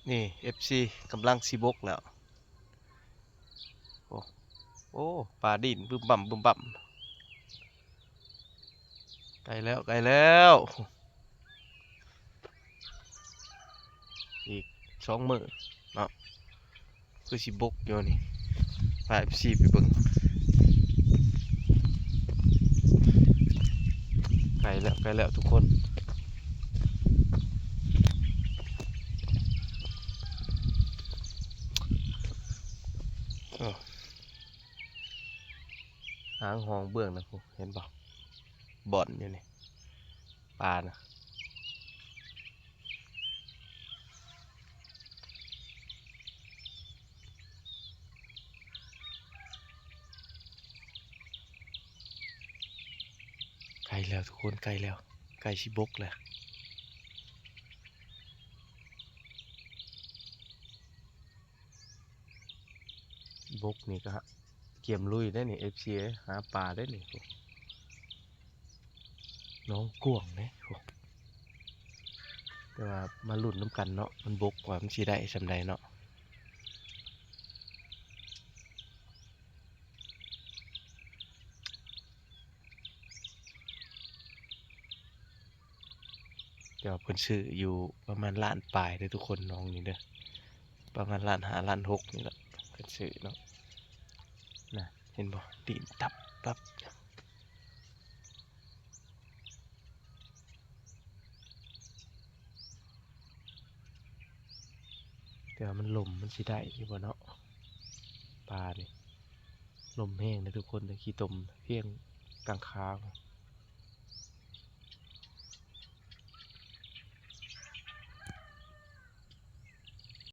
ນີ້ ເອັຟຊີ ກຳລັງຊິບົກແລ້ວ. ໂອ້ ໂອ້ ປາດີ້ນບຶມບຳບຶມບຳ. ໃກ້ແລ້ວ ໃກ້ແລ້ວ ອີກສອງມື້ເນາະ ຄືຊິບົກຢູ່ນີ້. ພາ ເອັຟຊີ ໄປເບິ່ງ. ໃກ້ແລ້ວ ໃກ້ແລ້ວທຸກຄົນ. ເອີ ຫາງຫ້ອງເບື້ອງນະ ເຫັນບໍ່? ບ່ອນຢູ່ນີ້ ປານະ. ໃກ້ແລ້ວທຸກຄົນ ໃກ້ແລ້ວ ໃກ້ຊິບົກແລ້ວ. ບົກນີ້ກະກຽມລຸຍເດ້ນີ້ ເອັຟຊີ ເອີຍ ຫາປາເດ້ນີ້. ໜອງກວ້າງເດ້ ແຕ່ວ່າມາລຸ້ນນຳກັນເນາະ ມັນບົກວ່າມັນຊິໄດ້ສ່ຳໃດເນາະ. ແຕ່ວ່າເພິ່ນຊື້ຢູ່ປະມານລ້ານປາຍເດີ້ທຸກຄົນ ໜອງນີ້ເດີ້ ປະມານລ້ານຫ້າ ລ້ານຫົກນີ້ແຫຼະ ເພິ່ນຊື້ເນາະ. ນະ ເຫັນບໍ່? ດິນຕັບປັບ. ແຕ່ວ່າມັນລົມ ມັນຊິໄດ້ຢູ່ບໍ່ເນາະ ປານີ້? ລົມແຮງເດີ້ທຸກຄົນເດີ້ ຂີ້ຕົມພຽງກາງຂາ.